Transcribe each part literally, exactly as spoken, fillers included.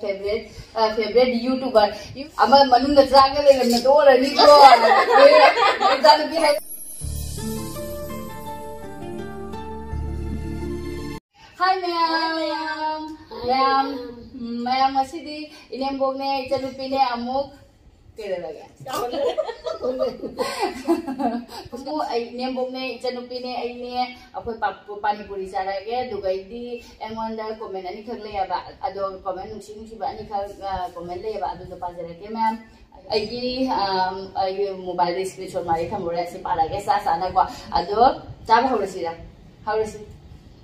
Favorite, uh, favorite YouTuber ꯑꯃ ꯃꯅꯨꯡꯗ ꯆꯥꯒ ꯂꯩꯔꯝꯅ ꯇꯣꯛꯑꯔꯅꯤꯀꯣ꯫ ꯏꯆꯥꯅꯨꯄꯤ ꯍꯥꯏ꯫ Hi ꯃꯌꯥꯝ꯫ ꯃꯌꯥꯝ꯫ ꯃꯌꯥꯝ, ꯎꯝ, ꯃꯌꯥꯝ, ꯉꯁꯤꯗꯤ ꯏꯅꯦꯝꯕꯣꯛꯅꯦ, ꯏꯆꯟꯅꯨꯄꯤꯅꯦ, ꯑꯃꯨꯛ ꯀꯩꯗꯧꯔꯒꯦ? ꯑꯃꯨꯛ ꯑꯩ ꯏꯅꯦꯝꯕꯣꯛꯅꯦ, ꯏꯆꯟꯅꯨꯄꯤꯅꯦ, ꯑꯩꯅꯦ, ꯑꯩꯈꯣꯏ ꯄꯥ-, ꯄꯥꯅꯤꯄꯨꯔꯤ ꯆꯥꯔꯛꯑꯒꯦ꯫ ꯑꯗꯨꯒ ꯑꯩꯗꯤ ꯑꯩꯉꯣꯟꯗ comment ꯑꯅꯤꯈꯛ ꯂꯩꯌꯦꯕ, ꯑꯗꯣ comment ꯅꯨꯡꯁꯤ ꯅꯨꯡꯁꯤꯕ ꯑꯅꯤꯈꯛ, ꯑ, comment ꯂꯩꯌꯦꯕ, ꯑꯗꯨꯗꯣ ꯄꯥꯖꯔꯛꯀꯦ ꯃꯌꯥꯝ꯫ ꯑꯩꯒꯤ, ꯑꯝ, ꯑꯩꯒꯤ mobile ꯗ screenshot ꯃꯥꯔꯤ ꯊꯝꯃꯨꯔꯦ, ꯑꯁꯤ ꯄꯥꯔꯛꯑꯒꯦ ꯆꯥ ꯆꯥꯅꯀꯣ꯫ ꯑꯗꯣ ꯆꯥꯕ ꯍꯧꯔꯁꯤꯔ? ꯍꯧꯔꯁꯤ꯫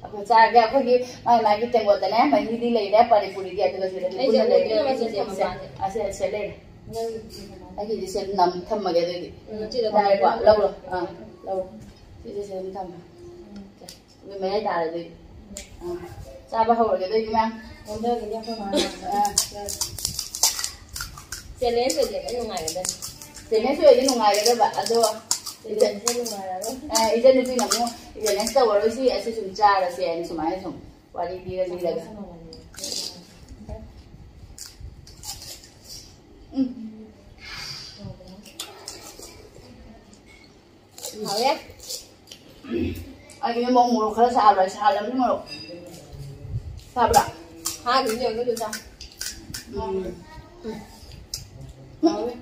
ꯑꯩꯈꯣꯏ ꯆꯥꯔꯒꯦ꯫ ꯑꯩꯈꯣꯏꯒꯤ ꯃꯥꯏ ꯃꯥꯒꯤ ꯇꯦꯡꯀꯣꯠꯇꯅꯦ, ꯃꯍꯤꯗꯤ ꯂꯩꯔꯦ, ꯄꯥꯅꯤꯄꯨꯔꯤꯗꯤ ꯑꯗꯨꯒ ꯁꯤꯗ ꯑꯩꯁꯦ ꯄꯨꯟꯅ ꯂꯩꯔꯦ꯫ ꯑꯃꯨꯛ ꯁꯦ, ꯁꯦ, ꯁꯦ ꯂꯩꯔꯦ꯫ ꯑꯩꯒꯤꯗꯤ ꯁꯦ ꯅꯝ ꯊꯝꯃꯒꯦ ꯑꯗꯨꯗꯤ꯫ ꯎꯝ, ꯁꯤꯗ ꯌꯥꯔꯦꯀꯣ? ꯊꯝꯃꯒꯦ꯫ ꯂꯧꯔꯣ꯫ ꯑꯥ, ꯂꯧꯔꯣ꯫ ꯁꯤꯁꯦ ꯁꯦ ꯑꯗꯨꯝ ꯊꯝꯃꯦ꯫ ꯎꯝ꯫ ꯑꯗꯨ ꯃꯌꯥꯏ ꯇꯥꯔꯗꯤ꯫ ꯑꯥ꯫ ꯆꯥꯕ ꯍꯧꯔꯒꯦ ꯑꯗꯨꯗꯤ ꯃꯌꯥꯝ꯫ ꯑꯣꯟꯊꯒꯅꯤ ꯑꯩꯈꯣꯏ ꯃꯥꯅ꯫ ꯑꯥ꯫ Challenge ꯑꯣꯏꯗꯤ ꯈꯔ ꯅꯨꯡꯉꯥꯏꯒꯗꯕꯅꯤ꯫ Challenge ꯑꯣꯏꯗꯤ ꯅꯨꯡꯉꯥꯏꯒꯗꯕ, ꯑꯗꯣ challenge ꯅꯨꯡꯉꯥꯏꯔꯔꯣꯏ꯫ ꯑ, ꯏꯆꯟꯅꯨꯄꯤꯅ ꯑꯃꯨꯛ challenge ꯇꯧꯔꯔꯣꯏꯁꯤ, ꯑꯁꯤ ꯁꯨꯝ ꯆꯥꯔꯁꯦ ꯍꯥꯏꯅ ꯁꯨꯃꯥꯏꯅ ꯁꯨꯝ ꯋꯥꯔꯤ ꯂꯤꯔ ꯂꯤꯔꯒ꯫ ꯎꯝ꯫ ꯍꯥꯎꯔꯦ꯫ ꯑꯩꯒꯤ ꯃꯣꯔꯣꯛ ꯃꯣꯔꯣꯛ ꯈꯔ ꯁꯥꯕ꯭ꯔꯥ? ꯁꯥꯍꯜꯂꯝꯅꯤ ꯃꯣꯔꯣꯛ꯫ ꯁꯥꯕ꯭ꯔꯥ? ꯁꯥꯗ꯭ꯔꯗꯤ ꯌꯦꯡꯉꯨ ꯑꯗꯨ ꯆꯥ꯫ ꯎꯝ꯫ ꯍꯥꯎꯔꯦ꯫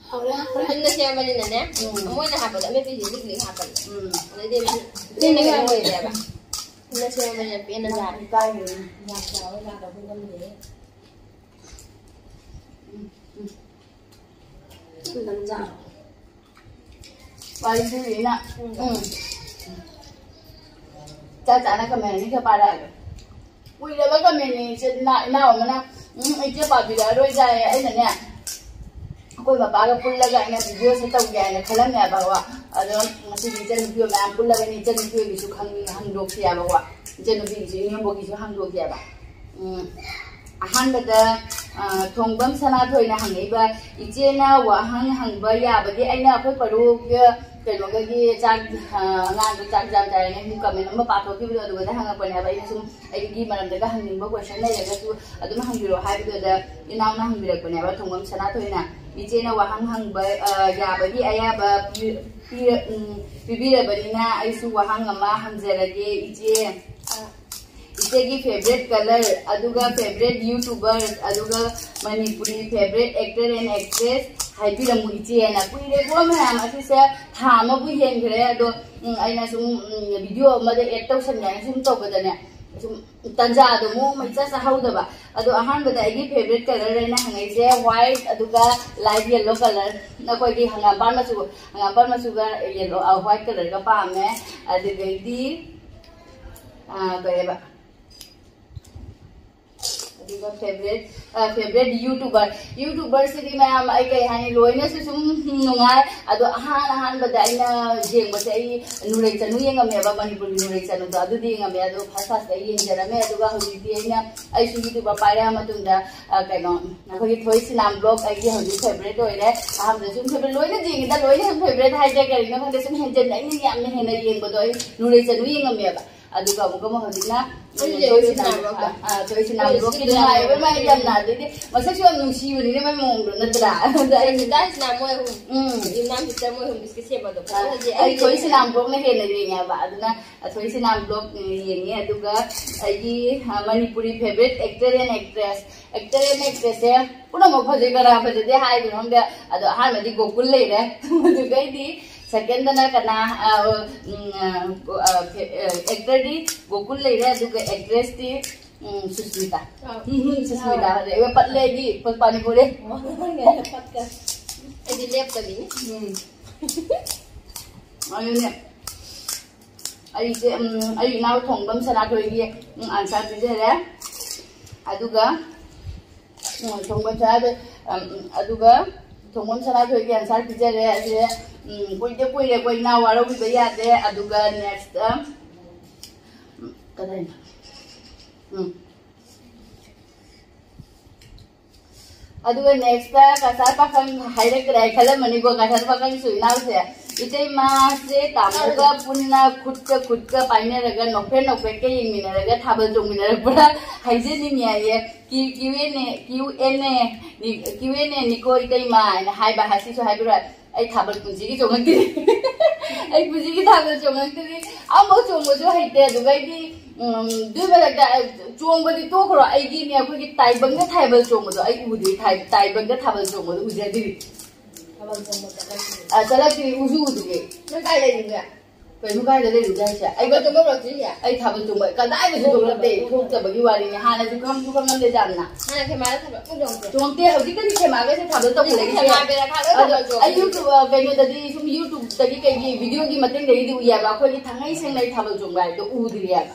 ꯍꯥꯎꯔꯦ, ꯍꯥꯎꯔꯦ꯫ ꯍꯟꯅ ꯁꯦꯝꯕꯅꯤꯅꯅꯦ, ꯎꯝ꯫ ꯃꯣꯏꯅ ꯍꯥꯞꯄꯗ ꯑꯃꯦꯠꯄꯤꯁꯦ ꯂꯤꯛ ꯂꯤꯛ ꯍꯥꯞꯄꯅꯦ꯫ ꯎꯝ꯫ ꯑꯗꯩꯗꯤ ꯂꯤꯛ ꯂꯤꯛ ꯑꯣꯏꯗꯦꯕ꯫ ꯍꯟꯅ ꯁꯦꯝꯕꯅꯤꯅ ꯄꯦꯟꯅ ꯆꯥꯔꯦ꯫ ꯏꯀꯥꯏꯔꯦ꯫ ꯌꯥꯝ ꯆꯥꯎꯔ ꯆꯥꯗꯧꯕ ꯉꯝꯗꯦ꯫ ꯎꯝ, ꯎꯝ꯫ ꯈꯤꯇꯪ ꯆꯥꯔꯣ꯫ ꯋꯥꯔꯤꯁꯤꯅ, ꯎꯝ꯫ ꯆꯥ ꯆꯥꯅ comment ꯑꯅꯤꯈꯛ ꯄꯥꯔꯛꯑꯒꯦ꯫ ꯀꯨꯏꯔꯕ comment ꯅꯤ ꯏꯆꯦ, ꯏꯅꯥ-, ꯏꯅꯥꯎ ꯑꯃꯅ, "ꯎꯝ, ꯏꯆꯦ ꯄꯥꯕꯤꯔꯛꯑꯔꯣꯏꯗꯥꯏ?" ꯑꯩꯅꯅꯦ, ꯑꯩꯈꯣꯏ ꯃꯄꯥꯒ ꯄꯨꯜꯂꯒ ꯑꯩꯅ video ꯁꯦ ꯇꯧꯒꯦ ꯍꯥꯏꯅ ꯈꯜꯂꯝꯃꯦꯕꯀꯣ꯫ ꯑꯗꯣ ꯉꯁꯤꯗꯤ ꯏꯆꯟꯅꯨꯄꯤ ꯃꯌꯥꯝ ꯄꯨꯜꯂꯕꯅꯤ, ꯏꯆꯟꯅꯨꯄꯤ ꯍꯣꯏꯒꯤꯁꯨ ꯈꯪ-, ꯍꯪꯗꯣꯛꯁꯤ ꯍꯥꯏꯕꯀꯣ꯫ ꯏꯆꯟꯅꯨꯄꯤꯒꯤꯁꯨ, ꯏꯅꯦꯝꯕꯣꯛꯀꯤꯁꯨ ꯍꯪꯗꯣꯛꯀꯦꯕ꯫ ꯎꯝ, ꯑꯍꯥꯟꯕꯗ, ꯑ, ꯊꯣꯡꯕꯝ ꯁꯅꯥꯊꯣꯏꯅ ꯍꯪꯉꯛꯏꯕ, "ꯏꯆꯦꯅ ꯋꯥꯍꯪ ꯍꯪꯕ ꯌꯥꯕꯒꯦ?" ꯑꯩꯅ ꯑꯩꯈꯣꯏ ꯄꯔꯨꯒ ꯀꯩꯅꯣꯒꯤ ꯆꯥꯛ ꯑꯉꯥꯡꯗꯣ ꯆꯥꯛ ꯆꯥ ꯆꯥꯔꯦꯅ ꯁꯨꯝ ꯀꯃꯦꯟ ꯑꯃ ꯄꯥꯊꯣꯛꯈꯤꯕꯗꯣ ꯑꯗꯨꯒꯗ ꯍꯪꯉꯛꯄꯅꯦꯕ꯫ ꯑꯩꯅ ꯁꯨꯝ ꯑꯩꯒꯤ ꯃꯔꯝꯗꯒ ꯍꯪꯅꯤꯡꯕ ꯀꯣꯏꯁꯟ ꯂꯩꯔꯒꯁꯨ ꯑꯗꯨꯝ ꯍꯪꯕꯤꯔꯛꯑꯣ ꯍꯥꯏꯕꯗꯨꯗ ꯏꯅꯥꯎꯅ ꯍꯪꯕꯤꯔꯛꯄꯅꯦꯕ, ꯊꯣꯡꯕꯝ ꯁꯅꯥꯊꯣꯏꯅ꯫ ꯏꯆꯦꯅ ꯋꯥꯍꯪ ꯍꯪꯕ ꯌꯥꯕꯒꯤ ꯑꯌꯥꯕ ꯄꯤꯕꯤꯔꯕꯅꯤꯅ ꯑꯩꯁꯨ ꯋꯥꯍꯪ ꯑꯃ ꯍꯪꯖꯔꯒꯦ ꯏꯆꯦ꯫ ꯏꯆꯦꯒꯤ ꯐꯦꯕꯔꯦꯠ ꯀꯂꯔ, ꯑꯗꯨꯒ ꯐꯦꯕꯔꯦꯠ ꯌꯨꯇꯨꯕꯔ, ꯑꯗꯨꯒ Manipuri favourite actor and actress ꯍꯥꯏꯕꯤꯔꯝꯃꯨ ꯏꯆꯦꯅ꯫ ꯀꯨꯏꯔꯦꯀꯣ ꯃꯌꯥꯝ, ꯑꯁꯤꯁꯦ ꯊꯥ ꯑꯃꯕꯨ ꯍꯦꯟꯈ꯭ꯔꯦ꯫ ꯑꯗꯣ ꯎꯝ, ꯑꯩꯅ ꯁꯨꯝ ꯎꯝ, ꯚꯤꯗꯤꯑꯣ ꯑꯃꯗ ꯑꯦꯗ ꯇꯧꯁꯟꯒꯦ ꯍꯥꯏꯅ ꯁꯨꯝ ꯇꯧꯕꯗꯅꯦ, ꯁꯨꯝ ꯇꯟꯖꯥꯗꯣ ꯃꯑꯣꯡ ꯑꯃ ꯏꯆꯥ ꯆꯥꯍꯧꯗꯕ꯫ ꯑꯗꯣ ꯑꯍꯥꯟꯕꯗ ꯑꯩꯒꯤ ꯐꯦꯕꯔꯦꯠ ꯀꯂꯔ ꯑꯩꯅ ꯍꯪꯉꯛꯏꯁꯦ ꯋꯥꯏꯠ, ꯑꯗꯨꯒ ꯂꯥꯏꯠ ꯌꯦꯜꯂꯣ ꯀꯂꯔ, ꯑꯩꯈꯣꯏꯒꯤ ꯍꯪꯒꯥꯝꯄꯥꯟ ꯃꯆꯨ, ꯍꯪꯒꯥꯝꯄꯥꯟ ꯃꯆꯨꯒ ꯌꯦꯜꯂꯣ ꯋꯥꯏꯠ ꯀꯂꯔꯒ ꯄꯥꯝꯃꯦ꯫ ꯑꯗꯨꯗꯩꯗꯤ ꯀꯩꯕ ꯑꯗꯨꯒ ꯐꯦꯕꯔꯦꯠ ꯐꯦꯕꯔꯦꯠ ꯌꯨꯇꯨꯕꯔ ꯌꯨꯇꯨꯕꯔꯁꯤꯗꯤ ꯃꯌꯥꯝ ꯑꯩ ꯀꯩ ꯍꯥꯏꯅꯤ, ꯂꯣꯏꯅꯁꯨ ꯁꯨꯝ ꯅꯨꯡꯉꯥꯏ꯫ ꯑꯗꯣ ꯑꯍꯥꯟ ꯑꯍꯥꯟꯕꯗ ꯑꯩꯅ ꯌꯦꯡꯕꯁꯦ, ꯑꯩ ꯅꯨꯔꯩ ꯆꯅꯨ ꯌꯦꯡꯉꯝꯃꯦꯕ, ꯃꯅꯤꯄꯨꯔꯒꯤ ꯅꯨꯔꯩ ꯆꯅꯨꯗꯣ, ꯑꯗꯨꯗꯤ ꯌꯦꯡꯉꯝꯃꯦ꯫ ꯑꯗꯣ ꯐꯥꯔꯁ ꯐꯥꯔꯁꯇ ꯑꯩ ꯌꯦꯡꯖꯔꯝꯃꯦ꯫ ꯑꯗꯨꯒ ꯍꯧꯖꯤꯛꯇꯤ ꯑꯩꯅ ꯑꯩꯁꯨ ꯌꯨꯇꯨꯕꯔ ꯄꯥꯏꯔꯛꯑ ꯃꯇꯨꯡꯗ ꯑ, ꯀꯩꯅꯣ ꯑꯩꯈꯣꯏꯒꯤ ꯊꯣꯏ ꯁꯤꯅꯥꯝ ꯕ꯭ꯂꯣꯛ ꯑꯩꯒꯤ ꯍꯧꯖꯤꯛ ꯐꯦꯕꯔꯦꯠ ꯑꯣꯏꯔꯦ꯫ ꯑꯍꯥꯟꯕꯗ ꯁꯨꯝ ꯐꯦꯕꯔꯦꯠ ꯂꯣꯏꯅ ꯌꯦꯡꯉꯤꯗ, ꯂꯣꯏꯅ ꯁꯨꯝ ꯐꯦꯕꯔꯦꯠ ꯍꯥꯏꯁꯦ ꯀꯔꯤꯒꯤꯅꯣ ꯈꯪꯗꯦ, ꯁꯨꯝ ꯍꯦꯟꯖꯟꯅ ꯑꯩꯅ ꯌꯥꯝꯅ ꯍꯦꯟꯅ ꯌꯦꯡꯕꯗꯣ ꯑꯩ ꯅꯨꯔꯩ ꯆꯅꯨ ꯌꯦꯡꯉꯝꯃꯦꯕ꯫ ꯑꯗꯨꯒ ꯑꯃꯨꯛꯀ ꯑꯃꯨꯛ ꯍꯧꯖꯤꯛꯅ ꯑꯩꯁꯨ ꯊꯣꯏ ꯌꯦꯡꯉꯦ ꯁꯤꯅꯥꯝ ꯁꯤꯅꯥꯝ ꯕ꯭ꯂꯣꯛ꯫ ꯕ꯭ꯂꯣꯛ꯫ ꯑ, ꯊꯣꯏ ꯁꯤꯅꯥꯝ ꯍꯣꯏ, ꯕ꯭ꯂꯣꯛꯀꯤ ꯁꯤꯅꯥꯝ ꯅꯨꯡꯉꯥꯏꯕ ꯕ꯭ꯂꯣꯛ꯫ ꯃꯥꯏ ꯌꯥꯝꯅ, ꯑꯗꯩꯗꯤ ꯃꯁꯛꯁꯨ ꯌꯥꯝ ꯅꯨꯡꯁꯤꯕꯅꯤꯅꯦ ꯃꯥꯏ ꯃꯑꯣꯡꯗꯣ, ꯅꯠꯇ꯭ꯔꯥ? ꯑꯗ ꯑꯩ ꯁꯤꯗ ꯁꯤꯅꯥꯝ ꯃꯣꯏ ꯑꯍꯨꯝ꯫ ꯎꯝ꯫ ꯏꯃꯥ ꯁꯤꯁꯇꯔ ꯃꯣꯏ ꯑꯍꯨꯝ ꯕꯤꯁꯀꯤꯠ ꯁꯦꯝꯕꯗꯣ꯫ ꯑ, ꯐꯖꯅ ꯑꯩ ꯊꯣꯏ ꯁꯤꯅꯥꯝ ꯕ꯭ꯂꯣꯛꯅ ꯍꯦꯟꯅ ꯌꯦꯡꯉꯦꯕ꯫ ꯑꯗꯨꯅ ꯑꯊꯣꯏ ꯁꯤꯅꯥꯝ ꯕ꯭ꯂꯣꯛ ꯌꯦꯡꯉꯦ꯫ ꯑꯗꯨꯒ ꯑꯩꯒꯤ ꯑ, Manipuri favourite actor and actress, actor and ꯑꯦꯛꯇ꯭ꯔꯦꯁꯁꯦ ꯄꯨꯝꯅꯃꯛ ꯐꯖꯩ, ꯀꯅꯥ ꯐꯖꯗꯦ ꯍꯥꯏꯗꯣꯏꯅꯣ ꯈꯪꯗꯦ꯫ ꯑꯗꯣ ꯑꯍꯥꯟꯕꯗꯤ ꯒꯣꯀꯨꯜ ꯂꯩꯔꯦ꯫ ꯑꯗꯨꯒꯩꯗꯤ ꯁꯦꯀꯦꯟꯗꯅ ꯀꯅꯥ, ꯑ, ꯎꯝ, ꯑ, ꯑ, ꯐꯦ-, ꯑ, ꯑꯦꯛꯇꯔꯗꯤ ꯒꯣꯀꯨꯜ ꯂꯩꯔꯦ, ꯑꯗꯨꯒ ꯑꯦꯛꯇ꯭ꯔꯦꯁꯇꯤ ꯎꯝ, ꯁꯨꯁꯃꯤꯇꯥ꯫ ꯑꯥ꯫ ꯎꯝ, ꯁꯨꯁꯃꯤꯇꯥ ꯍꯧꯖꯤꯛ ꯑꯩ ꯄꯠꯂꯦ ꯑꯩꯗꯤ ꯄꯠ-, ꯄꯥꯅꯤꯄꯨꯔꯤ꯫ ꯑꯩꯗꯤ ꯂꯦꯞꯇꯕꯤꯅꯤ꯫ ꯎꯝ꯫ ꯑꯗꯨꯅꯦ꯫ ꯑꯩꯁꯦ, ꯎꯝ, ꯑꯩ ꯏꯅꯥꯎ ꯊꯣꯡꯕꯝ ꯁꯅꯥꯊꯣꯏꯒꯤ, ꯎꯝ, ꯑꯟꯁꯥꯔ ꯄꯤꯖꯔꯦ꯫ ꯑꯗꯨꯒ, ꯎꯝ, ꯊꯣꯡꯕꯝ ꯁꯅꯥꯊꯣꯏ, ꯎꯝ, ꯎꯝ, ꯑꯗꯨꯒ ꯊꯣꯡꯕꯝ ꯁꯅꯥꯊꯣꯏꯒꯤ ꯑꯟꯁꯥꯔ ꯄꯤꯖꯔꯦ꯫ ꯑꯁꯤꯗ, ꯎꯝ, ꯀꯨꯏꯗꯦ ꯀꯨꯏꯔꯦ ꯑꯩꯈꯣꯏ ꯏꯅꯥꯎ ꯋꯥꯔꯧꯕꯤꯕ ꯌꯥꯗꯦ꯫ ꯑꯗꯨꯒ ꯅꯦꯛꯁꯇ, ꯎꯝ, ꯀꯗꯥꯏꯅꯣ? ꯎꯝ꯫ ꯑꯗꯨꯒ ꯅꯦꯛꯁꯇ ꯀꯁꯥꯔ ꯄꯥꯈꯪ ꯍꯥꯏꯔꯛꯇ꯭ꯔꯦ ꯍꯥꯏ ꯈꯜꯂꯝꯃꯅꯤꯀꯣ, ꯀꯁꯥꯔ ꯄꯥꯈꯪꯁꯨ ꯏꯅꯥꯎꯁꯦ꯫ ꯏꯇꯩꯃꯁꯦ ꯇꯥꯃꯣꯒ ꯄꯨꯟꯅ ꯈꯨꯠꯀ ꯈꯨꯠꯀ ꯄꯥꯏꯅꯔꯒ ꯅꯣꯛꯐꯦꯠ ꯅꯣꯛꯐꯦꯠꯀ ꯌꯦꯡꯃꯤꯟꯅꯔꯒ ꯊꯥꯕꯜ ꯆꯣꯡꯃꯤꯟꯅꯔꯛꯄ꯭ꯔꯥ ꯍꯥꯏꯖꯅꯤꯡꯉꯦ ꯍꯥꯏꯌꯦ꯫ Q N A, Q N A, Q N A ꯅꯤꯀꯣ ꯏꯇꯩꯃ ꯍꯥꯏꯅ ꯍꯥꯏꯕ ꯍꯥꯏꯁꯤꯁꯨ ꯍꯥꯏꯕꯤꯔꯣꯏ꯫ ꯑꯩ ꯊꯥꯕꯜ ꯄꯨꯟꯁꯤꯒꯤ ꯆꯣꯡꯉꯛꯇ꯭ꯔꯤ꯫ ꯑꯩ ꯄꯨꯟꯁꯤꯒꯤ ꯊꯥꯕꯜ ꯆꯣꯡꯉꯛꯇ꯭ꯔꯤ꯫ ꯑꯃꯐꯥꯎ ꯆꯣꯡꯕꯁꯨ ꯍꯩꯇꯦ꯫ ꯑꯗꯨꯒꯩꯗꯤ ꯎꯝ, ꯑꯗꯨꯏ ꯃꯊꯛꯇ ꯆꯣꯡꯕꯗꯤ ꯇꯣꯛꯈ꯭ꯔꯣ꯫ ꯑꯩꯒꯤꯅꯦ ꯑꯩꯈꯣꯏꯒꯤ ꯇꯥꯏꯕꯪꯗ ꯊꯥꯕꯜ ꯆꯣꯡꯕꯗꯣ ꯑꯩ ꯎꯗ꯭ꯔꯤ꯫ ꯊꯥꯏ-, ꯇꯥꯏꯕꯪꯗ ꯊꯥꯕꯜ ꯆꯣꯡꯕꯗꯣ ꯎꯖꯗ꯭ꯔꯤ꯫ ꯊꯥꯕꯜ ꯆꯣꯡꯕ ꯆꯠꯂꯛꯇ꯭ꯔꯤ꯫ ꯑ, ꯆꯠꯂꯛꯇ꯭ꯔꯤ, ꯎꯁꯨ ꯎꯗ꯭ꯔꯤ꯫ ꯅꯪ ꯀꯥꯏ ꯂꯩꯔꯤꯒꯦ? ꯀꯩꯅꯣ ꯀꯥꯏꯗ ꯂꯩꯔꯨꯒꯦ ꯍꯥꯏꯁꯦ? ꯑꯩ ꯊꯥꯕꯜ ꯆꯣꯡꯕ ꯂꯥꯛꯇ꯭ꯔꯤꯌꯦ? ꯑꯩ ꯊꯥꯕꯜ ꯆꯣꯡꯕ ꯀꯗꯥꯏꯗꯁꯨ ꯆꯣꯡꯂꯛꯇꯦ, ꯊꯣꯛꯇꯕꯒꯤ ꯋꯥꯔꯤꯅꯤ꯫ ꯍꯥꯟꯅꯁꯨ ꯈꯪꯁꯨ ꯈꯪꯉꯝꯗꯦ ꯌꯥꯝꯅ꯫ ꯍꯥꯟꯅ ꯈꯦꯃꯥꯗ ꯊꯥꯕꯜ ꯑꯃꯨꯛ ꯆꯣꯡꯗ꯭ꯔꯣ? ꯆꯣꯡꯗꯦ, ꯍꯧꯖꯤꯛꯇꯗꯤ ꯈꯦꯃꯥꯒ ꯊꯥꯕꯜ ꯇꯧꯈꯠꯂꯛꯏꯁꯦ꯫ ꯈꯦꯃꯥ ꯕꯦꯔꯥ ꯈꯥ ꯂꯣꯏ ꯑꯗꯣ ꯊꯥꯕꯜ ꯆꯣꯡꯉꯦ꯫ ꯑꯩ YouTube, ꯑ, ꯀꯩꯅꯣꯗꯗꯤ ꯁꯨꯝ YouTubeꯇꯒꯤ ꯀꯩꯒꯤ videoꯒꯤ ꯃꯇꯦꯡꯗꯒꯤꯗꯤ ꯎꯏꯌꯦꯕ, ꯑꯩꯈꯣꯏꯒꯤ ꯊꯥꯡꯉꯩ ꯁꯦꯡꯅ ꯑꯩ ꯊꯥꯕꯜ ꯆꯣꯡꯕ ꯍꯥꯏꯗꯣ ꯎꯗ꯭ꯔꯤꯌꯦꯕ꯫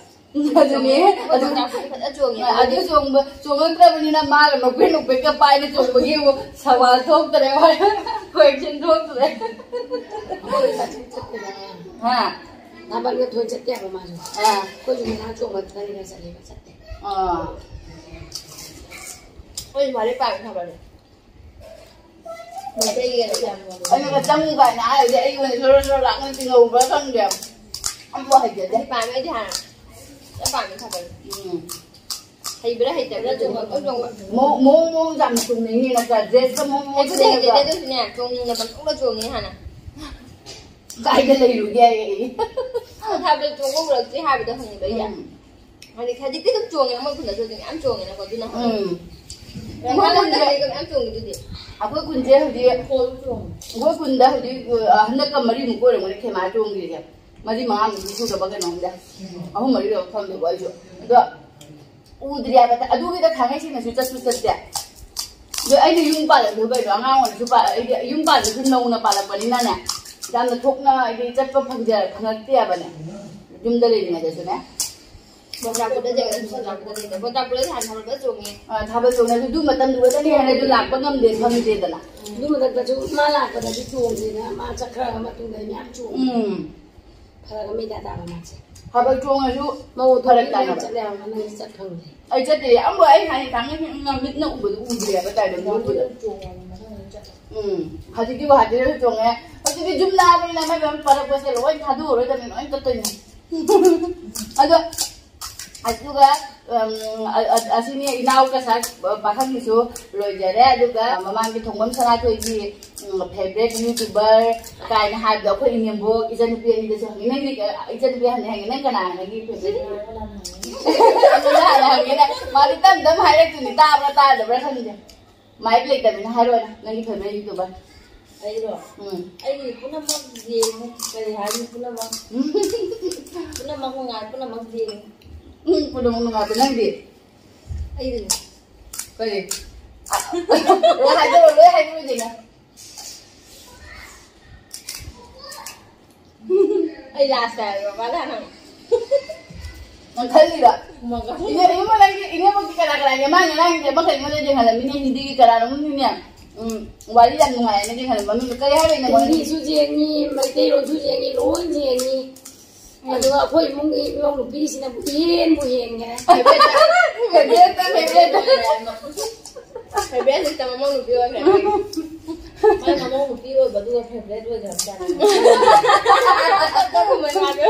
ꯑꯗꯨꯅꯦ, ꯑꯗꯨ, ꯐꯖꯅ ꯆꯣꯡꯉꯦ꯫ ꯑꯗꯨ ꯆꯣꯡꯕ, ꯆꯣꯡꯉꯛꯇ꯭ꯔꯕꯅꯤꯅ ꯃꯥꯒ ꯅꯣꯛꯐꯦꯠ ꯅꯣꯛꯐꯦꯠꯀ ꯄꯥꯏꯅ ꯆꯣꯡꯕꯒꯤ ꯑꯃꯨꯛ ꯁꯋꯥꯜ ꯊꯣꯛꯇ꯭ꯔꯦ, ꯍꯣꯏ, question ꯊꯣꯛꯇ꯭ꯔꯦ꯫ ꯍꯥ? ꯊꯥꯕꯜꯒ ꯊꯣꯏ ꯆꯠꯇꯦ ꯍꯥꯏꯕ ꯃꯥꯁꯨ꯫ ꯑꯥ꯫ ꯑꯩꯈꯣꯏꯁꯨ ꯉꯔꯥꯡ ꯆꯣꯡꯕ ꯈꯔ ꯈꯔ ꯆꯠꯂꯦꯕ, ꯆꯠꯇꯦ꯫ ꯑꯥ꯫ ꯑꯩ ꯃꯔꯩ ꯄꯥꯝꯃꯤ ꯊꯥꯕꯜꯁꯦ꯫ ꯃꯩꯇꯩꯒꯤꯅ ꯌꯥꯝ ꯉꯝꯃꯦ꯫ ꯑꯩꯅꯒ ꯆꯪꯉꯨ ꯀꯥꯏꯅ ꯍꯥꯏꯔꯗꯤ ꯑꯩ ꯑꯣꯏꯅ ꯁꯣꯔꯣ ꯁꯣꯔꯣ ꯂꯥꯛꯅ ꯇꯤꯡꯍꯧꯕ꯭ꯔꯥ ꯈꯪꯗꯦ꯫ ꯑꯝꯐꯥꯎ ꯍꯩꯖꯗꯦ꯫ ꯑꯩꯗꯤ ꯄꯥꯝꯃꯦ, ꯑꯩꯗꯤ ꯍꯥꯟꯅ ꯌꯥꯝ ꯄꯥꯝꯃꯦ ꯊꯥꯕꯜ꯫ ꯎꯝ꯫ ꯍꯩꯕ꯭ꯔꯥ ꯍꯩꯇꯕ꯭ꯔꯥ ꯑꯗꯨꯝ ꯄꯪꯆꯣꯡ ꯆꯣꯡꯕ꯫ ꯃꯑꯣꯡ, ꯃꯑꯣꯡ, ꯃꯑꯣꯡ ꯌꯥꯝ ꯆꯣꯡꯅꯤꯡꯉꯤ ꯅꯠꯇ꯭ꯔꯥ? Dressꯀ ꯃꯑꯣꯡ ꯃꯑꯣꯡ ꯍꯩꯕꯨꯗꯤ ꯍꯩꯖꯗꯦ, ꯁꯦꯠꯂꯒ꯫ ꯑꯗꯨ ꯑꯣꯏꯁꯨꯅꯦ, ꯆꯣꯡꯅꯤꯡꯅ ꯄꯪꯆꯣꯡꯗ ꯆꯣꯡꯉꯤ ꯍꯥꯟꯅ꯫ ꯀꯥꯏꯗ ꯂꯩꯔꯨꯒꯦ ꯑꯩ? ꯊꯥꯕꯜ ꯆꯣꯡꯕ ꯎꯔꯛꯇ꯭ꯔꯤ ꯍꯥꯏꯕꯗꯣ ꯍꯪꯉꯤꯕ ꯑꯩꯅ꯫ ꯎꯝ꯫ ꯍꯥꯏꯗꯤ ꯍꯧꯖꯤꯛꯇꯤ ꯑꯗꯨꯝ ꯆꯣꯡꯉꯦ, ꯃꯣꯏ ꯈꯨꯟꯗꯁꯨ ꯑꯗꯨꯝ ꯌꯥꯝ ꯆꯣꯡꯉꯦꯅꯀꯣ, ꯑꯗꯨꯅ ꯍꯪꯉꯤ꯫ ꯎꯝ꯫ ꯃꯣꯏ ꯈꯨꯟꯗ ꯃꯌꯥꯝ ꯆꯣꯡꯉꯤꯗꯨꯗꯤ꯫ ꯑꯩꯈꯣꯏ ꯈꯨꯟꯁꯦ ꯍꯧꯖꯤꯛ, ꯑꯩꯈꯣꯏ ꯈꯨꯟꯗ ꯍꯧꯖꯤꯛ, ꯑ, ꯍꯟꯗꯛꯀ ꯃꯔꯤꯃꯨꯛ ꯑꯣꯏꯔꯝꯒꯅꯤ ꯈꯦꯃꯥ ꯆꯣꯡꯗ꯭ꯔꯤꯁꯦ꯫ ꯃꯔꯤ ꯃꯉꯥꯃꯨꯛꯇꯤ ꯁꯨꯗꯕ ꯀꯩꯅꯣꯝꯗ꯫ ꯑꯍꯨꯝ ꯃꯔꯤꯔꯣ ꯈꯪꯗꯦꯀꯣ ꯑꯩꯁꯨ꯫ ꯑꯗꯣ ꯎꯗ꯭ꯔꯤ ꯍꯥꯏꯕ, ꯑꯗꯨꯒꯤꯗ ꯊꯥꯡꯉꯩꯁꯦꯡꯅꯁꯨ ꯆꯠꯁꯨ ꯆꯠꯇꯦ꯫ ꯑꯗꯣ ꯑꯩꯅ ꯌꯨꯝ ꯄꯥꯜꯂꯛꯄꯗꯣ ꯀꯩꯅꯣ, ꯑꯉꯥꯡ ꯑꯣꯏꯔꯁꯨ ꯄꯥꯜ-, ꯑꯩꯗꯤ ꯌꯨꯝ ꯄꯥꯜꯂꯁꯨ ꯅꯧꯅ ꯄꯥꯜꯂꯛꯄꯅꯤꯅꯅꯦ, ꯌꯥꯝꯅ ꯊꯣꯛꯅ ꯍꯥꯏꯗꯤ ꯆꯠꯄ ꯐꯪꯖ-, ꯐꯪꯉꯛꯇꯦ ꯍꯥꯏꯕꯅꯦ꯫ ꯌꯨꯝꯗ ꯂꯩꯔꯤꯉꯩꯗꯁꯨꯅꯦ꯫ ꯕꯣꯇꯥꯄꯨꯔꯗ ꯂꯩꯔꯒ ꯕꯣꯇꯥꯄꯨꯔꯗ ꯂꯩꯔꯒ ꯕꯣꯇꯥꯄꯨꯔꯗ ꯍꯥꯟꯅ ꯍꯧꯔꯒ ꯆꯣꯡꯉꯦ꯫ ꯑ, ꯊꯥꯕꯜ ꯆꯣꯡꯉꯦ꯫ ꯑꯗꯨ, ꯑꯗꯨ ꯃꯇꯝꯗꯨꯗꯅꯦ ꯍꯥꯏꯅ ꯑꯗꯨ ꯂꯥꯛꯄ ꯉꯝꯗꯦ, ꯐꯪꯗꯦꯗꯅ꯫ ꯑꯗꯨ ꯃꯊꯛꯇꯁꯨ ꯃꯥ ꯂꯥꯛꯄꯗꯗꯤ ꯆꯣꯡꯗꯦꯅ, ꯃꯥ ꯆꯠꯈ꯭ꯔꯕ ꯃꯇꯨꯡꯗ ꯃꯌꯥꯝ ꯆꯣꯡꯉꯦ꯫ ꯎꯝ꯫ ꯐꯔꯛ ꯑꯃ ꯏꯇꯥ ꯇꯥꯕ ꯃꯥꯁꯦ꯫ ꯊꯥꯕꯜ ꯆꯣꯡꯉꯁꯨ ꯃꯧ ꯐꯔꯛ ꯊꯣꯛꯄꯅꯤꯅ ꯇꯥꯅꯕ꯫ ꯆꯠꯂꯦ ꯍꯥꯏꯕ, ꯅꯪꯗꯤ ꯆꯠ ꯐꯪꯗꯦ꯫ ꯑꯩ ꯆꯠꯇꯦ꯫ ꯑꯃꯨꯛ ꯑꯩ ꯍꯥꯏ ꯊꯥꯡꯉꯩ ꯁꯦꯡꯅ ꯃꯤꯠꯅ ꯎꯕꯗꯨ ꯎꯗ꯭ꯔꯤꯕ ꯇꯥꯏꯕꯪ ꯊꯣꯛꯄꯗ꯫ ꯆꯣꯡꯉꯦ, ꯃꯊꯪꯗ ꯆꯠꯂꯦ꯫ ꯎꯝ꯫ ꯍꯧꯖꯤꯛꯇꯤ ꯒꯨꯍꯥꯇꯤꯗꯁꯨ ꯆꯣꯡꯉꯦ꯫ ꯑꯗꯨꯗꯤ ꯖꯨꯝ ꯂꯥꯛꯑꯕꯅꯤꯅ ꯃꯥꯏ ꯃꯥꯏ ꯄꯥꯔꯛꯄꯁꯦ ꯂꯣꯏ ꯊꯥꯗꯣꯛꯎꯔꯣꯏꯗꯕꯅꯤ, ꯂꯣꯏ ꯆꯠꯇꯣꯏꯅꯤ꯫ ꯑꯗꯣ ꯑꯗꯨꯒ, ꯎꯝ, ꯑ- ꯑ- ꯑꯁꯤꯅꯤ ꯏꯅꯥꯎ ꯀꯁꯥ ꯄꯥꯈꯪꯒꯤꯁꯨ ꯂꯣꯏꯖꯔꯦ꯫ ꯑꯗꯨꯒ ꯃꯃꯥꯡꯒꯤ ꯊꯣꯡꯕꯝ ꯁꯅꯥꯊꯣꯏꯒꯤ, ꯎꯝ, ꯐꯦꯕꯔꯦꯠ ꯌꯨꯇ꯭ꯌꯨꯕꯔ ꯀꯥꯏꯅ ꯍꯥꯏꯕꯗꯣ ꯑꯩꯈꯣꯏ ꯏꯅꯦꯝꯕꯣꯛ ꯏꯆꯟꯅꯨꯄꯤ ꯑꯅꯤꯗꯁꯨ ꯍꯪꯉꯤ꯫ ꯅꯪꯗꯤ ꯀ- ꯏꯆꯟꯅꯨꯄꯤ ꯍꯪꯉꯤ, ꯍꯪꯉꯤ, "ꯅꯪ ꯀꯅꯥ ꯅꯪꯒꯤ ꯐꯦꯕꯔꯦꯠ ꯌꯨꯇ꯭ꯌꯨꯕꯔ?" ꯑꯩꯉꯣꯟꯗ ꯍꯥꯟꯅ ꯍꯪꯉꯤꯅꯦ꯫ ꯃꯥꯗꯤ ꯇꯞ ꯇꯞ ꯍꯥꯏꯔꯛꯇꯣꯏꯅꯤ, ꯇꯥꯕ꯭ꯔꯥ ꯇꯥꯗꯕ꯭ꯔꯥ ꯈꯪꯗꯦ꯫ ꯃꯥꯏꯛ ꯂꯩꯇꯕꯅꯤꯅ ꯍꯥꯏꯔꯣꯅꯦ, ꯅꯪꯒꯤ ꯐꯦꯕꯔꯦꯠ ꯌꯨꯇ꯭ꯌꯨꯕꯔ꯫ ꯑꯩꯔꯣ? ꯎꯝ꯫ ꯑꯩꯒꯤ ꯄꯨꯝꯅꯃꯛ ꯌꯦꯡꯉꯦ꯫ ꯀꯔꯤ ꯍꯥꯏꯅꯤ? ꯄꯨꯝꯅꯃꯛ꯫ ꯎꯝ꯫ ꯄꯨꯝꯅꯃꯛ ꯅꯨꯡꯉꯥꯏ, ꯄꯨꯝꯅꯃꯛ ꯌꯦꯡꯉꯦ꯫ ꯎꯝ, ꯄꯨꯝꯅꯃꯛ ꯅꯨꯡꯉꯥꯏꯕ ꯅꯪꯗꯤ? ꯑꯩꯗꯤ ꯀꯔꯤ? ꯂꯣꯏ ꯍꯥꯏꯗꯣꯛꯑꯣ, ꯂꯣꯏ ꯍꯥꯏꯗꯣꯛꯑꯣ ꯀꯩꯅꯣ꯫ ꯑꯩ ꯂꯥꯁꯇ ꯍꯥꯏꯔꯣ, ꯃꯥꯅ ꯍꯥꯟꯅ꯫ ꯅꯪ ꯈꯜꯂꯤꯔꯣ? ꯃꯒ꯫ ꯏꯅꯦ, ꯏꯅꯦ, ꯅꯪꯒꯤ, ꯏꯅꯦꯃꯛꯀꯤ ꯀꯅꯥ ꯀꯅꯥꯒꯤ ꯃꯥꯅ ꯉꯔꯥꯡꯁꯦ ꯑꯃꯈꯛ ꯑꯩꯉꯣꯟꯗ ꯌꯦꯡꯍꯜꯂꯝꯃꯤꯅꯦ, ꯍꯤꯟꯗꯤꯒꯤ ꯀꯅꯥꯅꯣꯝꯅꯤꯅꯦ꯫ ꯎꯝ, ꯋꯥꯔꯤ ꯌꯥꯝ ꯅꯨꯡꯉꯥꯏꯌꯦꯅ ꯌꯦꯡꯍꯜꯂꯝꯕ ꯃꯃꯤꯡꯗꯣ ꯀꯔꯤ ꯍꯥꯏꯕ? ꯑꯩꯅ ꯋꯥꯔꯤ ꯍꯤꯟꯗꯤꯁꯨ ꯌꯦꯡꯉꯤ, ꯃꯩꯇꯩꯂꯣꯟꯁꯨ ꯌꯦꯡꯉꯤ, ꯂꯣꯏ ꯌꯦꯡꯉꯤ꯫ ꯎꯝ꯫ ꯑꯗꯨꯒ ꯑꯩꯈꯣꯏ ꯏꯃꯨꯡꯒꯤ ꯏꯅꯥꯎ ꯅꯨꯄꯤꯁꯤꯅꯕꯨ ꯏꯍꯦꯟꯕꯨ ꯍꯦꯟꯈ꯭ꯔꯦ꯫ ꯐꯦꯕꯔꯦꯠꯇ, ꯐꯦꯕꯔꯦꯠꯇ, ꯐꯦꯕꯔꯦꯠꯇ꯫ ꯐꯦꯕꯔꯦꯠ ꯂꯤꯁꯇ ꯃꯃꯧ ꯅꯨꯄꯤ ꯑꯣꯏꯈ꯭ꯔꯦ꯫ ꯃꯥꯏ ꯃꯃꯧ ꯅꯨꯄꯤ ꯑꯣꯏꯕ ꯑꯗꯨꯒ ꯐꯦꯕꯔꯦꯠ ꯑꯣꯏꯈ꯭ꯔꯕꯖꯥꯠꯅꯤ꯫ ꯑꯇꯣꯞꯄ ꯃꯃꯥꯗꯣ꯫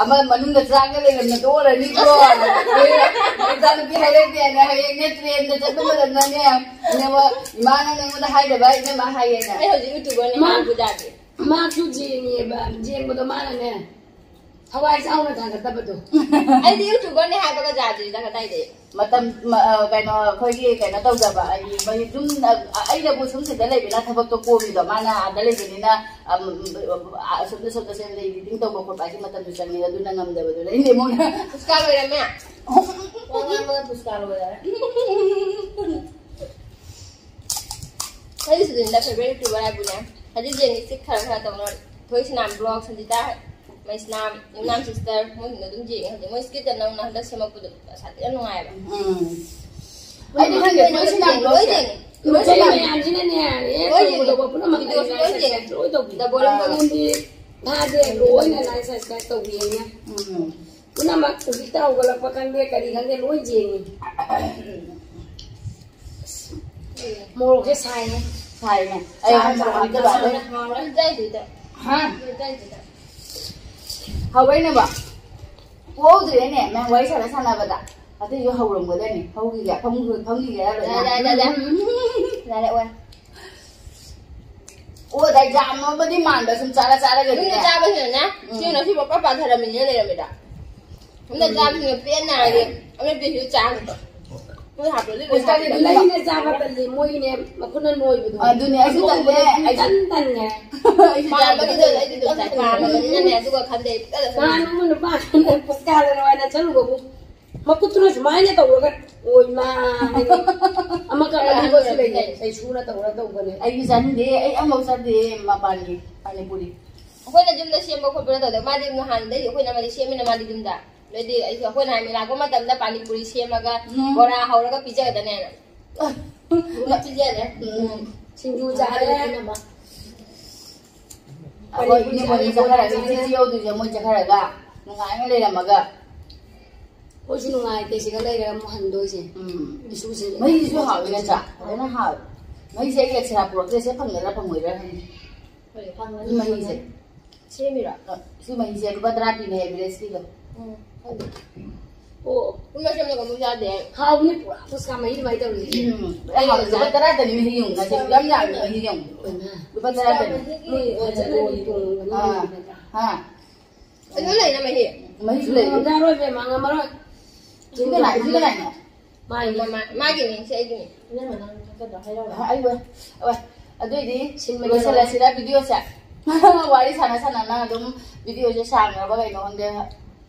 ꯑꯃ ꯃꯅꯨꯡꯗ ꯆꯥꯒ ꯂꯩꯔꯝꯅ ꯇꯣꯛꯑꯔꯅꯤꯀꯣ꯫ ꯏꯆꯥꯅꯨꯄꯤ ꯍꯥꯏꯔꯛꯇꯦꯅ ꯍꯌꯦꯡꯅꯦ ꯇ꯭ꯔꯦꯟꯗ ꯆꯠꯄ ꯃꯇꯝꯗꯅꯦ, ꯏꯅꯦꯃ, ꯏꯃꯥꯅ ꯅꯉꯣꯟꯗ ꯍꯥꯏꯗꯕ, ꯏꯅꯦꯃ ꯍꯥꯏꯌꯦꯅ꯫ ꯑꯩ ꯍꯧꯖꯤꯛ ꯌꯨꯇ꯭ꯌꯨꯕꯔꯅꯤ ꯃꯥ ꯍꯥꯏꯕ ꯌꯥꯗꯦ꯫ ꯃꯥꯁꯨ ꯌꯦꯡꯉꯦꯕ, ꯌꯦꯡꯕꯗꯣ ꯃꯥꯅꯅꯦ, ꯊꯋꯥꯏ ꯆꯥꯎꯅ ꯊꯥꯒꯠꯇꯕꯗꯣ꯫ ꯑꯩꯗꯤ ꯌꯨꯇ꯭ꯌꯨꯕꯔꯅꯤ ꯍꯥꯏꯕꯒ ꯌꯥꯗ꯭ꯔꯤꯗ ꯀꯗꯥꯏꯗꯩ꯫ ꯃꯇꯝ, ꯃ-, ꯑ, ꯀꯩꯅꯣ, ꯑꯩꯈꯣꯏꯒꯤ ꯀꯩꯅꯣ ꯇꯧꯖꯕ, ꯑꯩ, ꯃꯣꯏ ꯑꯗꯨꯝ, ꯑ, ꯑꯩꯅꯕꯨ ꯁꯨꯝ ꯁꯤꯗ ꯂꯩꯕꯅ ꯊꯕꯛꯇꯣ ꯀꯣꯝꯃꯤꯗꯣ, ꯃꯥꯅ ꯑꯥꯗ ꯂꯩꯕꯅꯤꯅ, ꯑꯝ, ꯑ, ꯑꯁꯣꯝꯗ, ꯁꯣꯝꯗ ꯁꯦ ꯂꯩ, reading ꯇꯧꯕ ꯈꯣꯠꯄ ꯍꯥꯏꯁꯦ ꯃꯇꯝꯁꯨ ꯆꯪꯉꯦ, ꯑꯗꯨꯅ ꯉꯝꯗꯕꯗꯨꯅ ꯑꯩꯅ ꯏꯃꯨꯡꯗ ꯄꯨꯁꯀꯥ ꯂꯣꯏꯔꯝꯃꯦ꯫ ꯋꯥ ꯉꯥꯡꯕꯗ ꯄꯨꯁꯀꯥ ꯂꯣꯏꯔꯦ꯫ ꯑꯩꯒꯤꯁꯨ ꯑꯗꯨꯝ ꯐꯦꯕꯔꯦꯠ ꯌꯨꯇ꯭ꯌꯨꯕꯔ ꯍꯥꯏꯕꯨꯅꯦ꯫ ꯍꯧꯖꯤꯛ ꯌꯦꯡꯉꯤꯁꯤ ꯈꯔ ꯈꯔ ꯇꯧꯅ ꯊꯣꯏꯁꯅꯥꯝ ꯕ꯭ꯂꯣꯒ, ꯁꯟꯖꯤꯇꯥ ꯃꯩꯁꯅꯥꯝ, ꯌꯨꯝꯅꯥꯝ ꯁꯤꯁꯇꯔ, ꯃꯣꯏꯁꯤꯡꯗꯣ ꯑꯗꯨꯝ ꯌꯦꯡꯉꯦ꯫ ꯍꯧꯖꯤꯛ ꯃꯣꯏ ꯁ꯭ꯀꯤꯠꯇ ꯅꯧꯅ ꯍꯟꯗꯛ ꯁꯦꯝꯃꯛꯄꯗꯣ ꯑꯁꯥꯗꯤ ꯌꯥꯝ ꯅꯨꯡꯉꯥꯏꯕ꯫ ꯎꯝ꯫ ꯑꯩꯗꯤ ꯈꯪꯗꯦ, ꯃꯣꯏ ꯁꯤꯅ ꯂꯣꯏ ꯌꯦꯡꯉꯦ꯫ ꯃꯌꯥꯝꯁꯤꯅꯅꯦ, ꯂꯣꯏ ꯌꯦꯡꯉꯦ꯫ ꯇꯧꯕ ꯄꯨꯝꯅꯃꯛ ꯚꯤꯗꯤꯑꯣꯁꯨ ꯂꯣꯏ ꯌꯦꯡꯉꯦ꯫ ꯂꯣꯏ ꯇꯧꯕꯤ꯫ ꯗꯕꯣꯔꯝ ꯑꯥ꯫ ꯃꯉꯣꯟꯗꯤ ꯊꯥꯗꯦ, ꯂꯣꯏꯅ ꯂꯥꯏꯛ ꯁꯕꯁꯀ꯭ꯔꯥꯏꯕ ꯇꯧꯕꯤꯌꯦꯅꯦ꯫ ꯎꯝ꯫ ꯄꯨꯝꯅꯃꯛ ꯍꯧꯖꯤꯛꯇ ꯍꯧꯒꯠꯂꯛꯄ ꯈꯪꯗꯦ, ꯀꯔꯤ ꯈꯪꯗꯦ, ꯂꯣꯏ ꯌꯦꯡꯉꯤ꯫ ꯃꯣꯔꯣꯛꯁꯦ ꯁꯥꯏꯌꯦ꯫ ꯁꯥꯏꯅꯦ꯫ ꯑꯩ ꯌꯥꯝ ꯆꯥꯎꯈꯠꯂꯛꯇꯕ ꯑꯗꯩ ꯍꯥ? ꯍꯧꯔꯛꯏꯅꯦꯕ꯫ ꯄꯣꯛꯍꯧꯗ꯭ꯔꯦꯅꯦ ꯃꯌꯥꯝ ꯋꯥꯔꯤ ꯁꯥꯟꯅ ꯁꯥꯟꯅꯕꯗ꯫ ꯑꯗꯨꯏꯁꯨ ꯍꯧꯔꯝꯒꯗꯅꯤ꯫ ꯍꯧꯈꯤꯒꯦ꯫ ꯐꯝꯈꯤꯒꯦꯔꯥ ꯂꯣꯏꯅ? ꯌꯥꯔꯦ, ꯌꯥꯔꯦ, ꯌꯥꯔꯦ꯫ ꯌꯥꯔꯦ, ꯑꯣꯏ꯫ ꯑꯣ, ꯑꯗꯥꯏ ꯌꯥꯝꯃꯕꯗꯤ ꯃꯥꯟꯕ ꯁꯨꯝ ꯆꯥꯔ ꯆꯥꯔꯒꯗꯤꯅꯦ꯫ ꯌꯨꯝꯗ ꯆꯥꯕꯁꯤꯅꯅꯦ, ꯎꯝ꯫ ꯁꯤꯅ ꯁꯤ ꯄꯞ ꯄꯞ ꯄꯥꯊꯔꯝꯃꯤꯅꯦ ꯂꯩꯔꯝꯃꯤꯗ꯫ ꯌꯨꯝꯗ ꯆꯥꯕꯁꯤꯅ ꯄꯦꯟꯅ ꯍꯥꯏꯗꯤ, ꯑꯃꯦꯠꯄꯤꯁꯨ ꯆꯥꯕꯗꯣ꯫ ꯃꯣꯏ ꯍꯥꯞꯄꯗꯤ ꯂꯣꯏ ꯍꯥꯞꯄꯦ꯫ ꯂꯩꯅ ꯆꯥꯕ ꯇꯜꯂꯤ, ꯃꯣꯏꯅꯦ ꯃꯈꯨꯠꯅ ꯅꯣꯏꯕꯗꯣ꯫ ꯑꯗꯨꯅꯦ, ꯑꯩꯁꯨ ꯇꯜꯂꯦ, ꯑꯗꯨꯒꯨꯝꯕꯗꯣ ꯑꯩꯁꯨ ꯇꯟ ꯇꯟꯉꯦ꯫ ꯑꯩꯁꯨ ꯄꯥꯝꯕꯒꯤꯗꯣ ꯆꯥꯗꯦ꯫ ꯑꯩꯗꯤ ꯑꯗꯨꯝ ꯆꯥꯏ, ꯄꯥꯝꯃꯕꯅꯤꯅꯅꯦ, ꯑꯗꯨꯒ ꯈꯟꯗꯦ꯫ ꯅꯍꯥꯟ ꯑꯃ ꯅꯨꯄꯥ ꯑꯃꯅ ꯄꯨꯁꯀꯥꯗꯅ ꯋꯥꯏꯅ ꯆꯠꯂꯨꯕꯕꯨ ꯃꯈꯨꯠꯇꯨꯅ ꯁꯨꯃꯥꯏꯅ ꯇꯧꯔꯒ ꯑꯣꯏ ꯃꯥ ꯍꯥꯏꯗꯤ ꯑꯃꯈꯛ ꯑꯅꯤꯈꯛꯁꯨ ꯂꯩꯌꯦ, ꯀꯩꯁꯨꯅ ꯇꯧꯔ ꯇꯧꯕꯅꯦ꯫ ꯑꯩꯗꯤ ꯆꯥꯅꯤꯡꯗꯦ, ꯑꯩ ꯑꯃꯐꯥꯎ ꯆꯥꯗꯦ ꯃꯄꯥꯟꯒꯤ ꯄꯥꯅꯤꯄꯨꯔꯤ꯫ ꯑꯩꯈꯣꯏꯅ ꯌꯨꯝꯗ ꯁꯦꯝꯕ ꯈꯣꯠꯄ ꯅꯠꯇꯧꯗ ꯃꯥꯗꯤ ꯅꯍꯥꯟꯗꯩ ꯑꯩꯈꯣꯏꯅ ꯃꯥꯗꯤ ꯁꯦꯝꯃꯤꯅ ꯃꯥꯗꯤ ꯌꯨꯝꯗ꯫ ꯅꯣꯏꯗꯤ ꯑꯩꯁꯨ ꯑꯩꯈꯣꯏꯅ ꯍꯥꯏ ꯂꯥꯛꯄ ꯃꯇꯝꯗ ꯄꯥꯅꯤꯄꯨꯔꯤ ꯁꯦꯝꯃꯒ ꯎꯝ꯫ ꯕꯣꯔꯥ ꯍꯧꯔꯒ ꯄꯤꯖꯒꯗꯅꯦꯅ꯫ ꯑ, ꯄꯤꯖꯔꯦ꯫ ꯎꯝ꯫ ꯁꯤꯡꯖꯨ ꯆꯥꯔꯦ꯫ ꯑꯩꯈꯣꯏ ꯏꯅꯦ ꯃꯣꯏꯅꯤ ꯆꯠꯈ꯭ꯔꯒ, ꯏꯆꯦ ꯏꯆꯦ ꯌꯧꯗꯣꯏꯁꯦ ꯃꯣꯏ ꯆꯠꯈ꯭ꯔꯒ ꯅꯨꯡꯉꯥꯏꯅ ꯂꯩꯔꯝꯃꯒ꯫ ꯑꯩꯈꯣꯏꯁꯨ ꯅꯨꯡꯉꯥꯏꯇꯦ ꯁꯤꯗ ꯂꯩꯔꯒ ꯑꯃꯨꯛ ꯍꯟꯗꯣꯏꯁꯦ꯫ ꯎꯝ꯫ ꯏꯁꯨꯁꯦ꯫ ꯃꯍꯤꯁꯤꯁꯨ ꯍꯥꯎꯋꯤ ꯅꯠꯇ꯭ꯔꯥ? ꯐꯖꯅ ꯍꯥꯎꯋꯤ꯫ ꯃꯍꯤꯁꯦ ꯑꯩ ꯑꯦꯛꯁꯇ꯭ꯔꯥ ꯄꯨꯔꯛꯇ꯭ꯔꯦ, ꯁꯤꯗ ꯐꯪꯒꯗ꯭ꯔꯥ ꯐꯪꯉꯣꯏꯗ꯭ꯔꯥ ꯈꯪꯗꯦ꯫ ꯍꯣꯏ, ꯐꯪꯒꯅꯤ, ꯁꯤ ꯃꯍꯤꯁꯦ꯫ ꯐꯪꯒꯅꯤ꯫ ꯁꯦꯝꯃꯤꯔꯣ? ꯑ, ꯁꯤ ꯃꯍꯤꯁꯦ ꯂꯨꯄꯥ ꯇꯔꯥ ꯄꯤꯕꯅꯦ ꯑꯦꯚꯔꯦꯁꯀꯤꯗꯣ꯫ ꯎꯝ, ꯈꯪꯗꯦ꯫ ꯑꯣ꯫ ꯄꯨꯟꯅ ꯁꯦꯝꯂꯒ ꯑꯃꯨꯛ ꯆꯥꯗꯦ꯫ ꯍꯥꯎꯕꯅꯤ ꯄꯨꯔꯥ ꯄꯨꯁꯀꯥ ꯃꯍꯤ ꯑꯗꯨꯃꯥꯏꯅ ꯇꯧꯔꯤꯁꯦ꯫ ꯎꯝ꯫ ꯑꯩ ꯍꯥꯎꯕꯅꯤ꯫ ꯂꯨꯄꯥ ꯇꯔꯥꯗꯅꯤ ꯃꯍꯤ ꯌꯦꯡꯉꯨ ꯉꯁꯤ꯫ ꯌꯥꯝ ꯌꯥꯝꯃꯤ ꯃꯍꯤ ꯌꯦꯡꯉꯨ꯫ ꯂꯨꯄꯥ ꯇꯔꯥꯗꯅꯤ꯫ ꯃꯣꯏ ꯐꯖꯅ ꯌꯣꯟꯕꯅꯤ ꯑꯥ꯫ ꯃꯍꯤꯗꯨꯅ꯫ ꯑꯥ꯫ ꯑꯗꯨꯝ ꯂꯩꯅ ꯃꯍꯤ꯫ ꯃꯍꯤꯁꯨ ꯂꯩ꯫ ꯉꯝꯖꯔꯣꯏ ꯏꯕꯦꯝꯃ, ꯉꯝꯃꯔꯣꯏ꯫ ꯁꯤ ꯀꯅꯥ-, ꯁꯤ ꯀꯅꯥꯏꯅꯣ? ꯃꯥꯒꯤ꯫ ꯃꯃꯥ-, ꯃꯥꯒꯤꯅꯦ, ꯁꯤ ꯑꯩꯒꯤꯅꯦ꯫ ꯏꯅꯝꯃ, ꯅꯪ ꯊꯛꯀꯗ꯭ꯔꯣ? ꯍꯥꯏꯔꯛꯎꯔꯥ? ꯑ, ꯑꯩ ꯂꯣꯏ-, ꯑ, ꯑꯗꯨꯏꯗꯤ ꯁꯤꯟꯕ ꯂꯣꯏꯁꯤꯜꯂꯁꯤꯔꯥ ꯚꯤꯗꯤꯑꯣꯁꯦ? ꯋꯥꯔꯤ ꯁꯥꯟꯅ ꯁꯥꯟꯅꯅ ꯑꯗꯨꯝ ꯚꯤꯗꯤꯑꯣꯁꯦ ꯁꯥꯡꯈ꯭ꯔꯕ ꯀꯩꯅꯣ ꯈꯪꯗꯦ꯫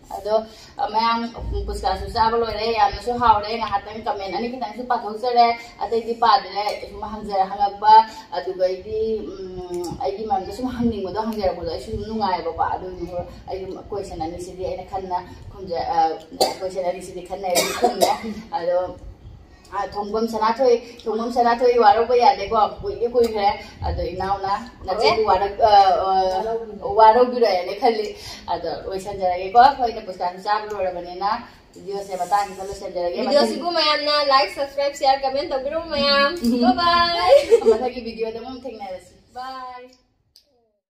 ꯑꯗꯣ, ꯑ, ꯃꯌꯥꯝ ꯄꯨꯁꯀꯥꯁꯨ ꯆꯥꯕ ꯂꯣꯏꯔꯦ, ꯌꯥꯝꯅꯁꯨ ꯍꯥꯎꯔꯦ꯫ ꯉꯥꯏꯍꯥꯛꯇꯪ ꯀꯃꯦꯟ ꯑꯅꯤ ꯈꯤꯇꯪꯁꯨ ꯄꯥꯊꯣꯛꯆꯔꯦ, ꯑꯇꯩꯗꯤ ꯄꯥꯗ꯭ꯔꯦ꯫ ꯁꯨꯝ ꯍꯪꯖ-, ꯍꯪꯉꯛꯄ, ꯑꯗꯨꯒꯩꯗꯤ, ꯎꯝ, ꯑꯩꯒꯤ ꯃꯔꯝꯗ ꯁꯨꯝ ꯍꯪꯅꯤꯡꯕꯗꯣ ꯍꯪꯖꯔꯛꯄꯗꯣ ꯑꯩꯁꯨ ꯑꯗꯨꯝ ꯅꯨꯡꯉꯥꯏꯌꯦꯕꯀꯣ꯫ ꯑꯗꯨ ꯀꯣꯏꯁꯟ ꯑꯅꯤꯁꯤꯗꯤ ꯑꯩꯅ ꯈꯟꯅ ꯈꯨꯝꯖ-, ꯑ, ꯀꯣꯏꯁꯟ ꯑꯅꯤꯁꯤꯗꯤ ꯈꯟꯅ ꯑꯩ ꯈꯨꯝꯃꯦ꯫ ꯑꯗꯣ ꯑ, ꯊꯣꯡꯕꯝ ꯁꯅꯥꯊꯣꯏ, ꯊꯣꯡꯕꯝ ꯁꯅꯥꯊꯣꯏ ꯋꯥꯔꯧꯕ ꯌꯥꯗꯦꯀꯣ, ꯀꯨꯏꯗꯤ ꯀꯨꯏꯈ꯭ꯔꯦ꯫ ꯑꯗꯣ ꯏꯅꯥꯎꯅ ꯅꯆꯦꯕꯨ ꯋꯥꯔꯧ-, ꯑ, ꯑ, ꯋꯥꯔꯧꯕꯤꯔꯣꯏꯅ ꯈꯜꯂꯤ꯫ ꯑꯗꯣ ꯂꯣꯏꯁꯟꯖꯔꯒꯦꯀꯣ, ꯑꯩꯈꯣꯏꯅ ꯄꯨꯁꯀꯥꯁꯨ ꯆꯥꯕ ꯂꯣꯏꯔꯕꯅꯤꯅ ꯚꯤꯗꯤꯑꯣꯁꯦ ꯃꯇꯥꯡꯁꯤꯗ ꯂꯣꯏꯁꯟꯖꯔꯒꯦ꯫ ꯚꯤꯗꯤꯑꯣꯁꯤꯕꯨ ꯃꯌꯥꯝꯅ like, subscribe, share, comment ꯇꯧꯕꯤꯔꯝꯃꯨ ꯃꯌꯥꯝ꯫ Bye bye. ꯃꯊꯪꯒꯤ ꯚꯤꯗꯤꯑꯣꯗ ꯑꯃꯨꯛ ꯊꯦꯡꯅꯔꯁꯤ꯫ Bye.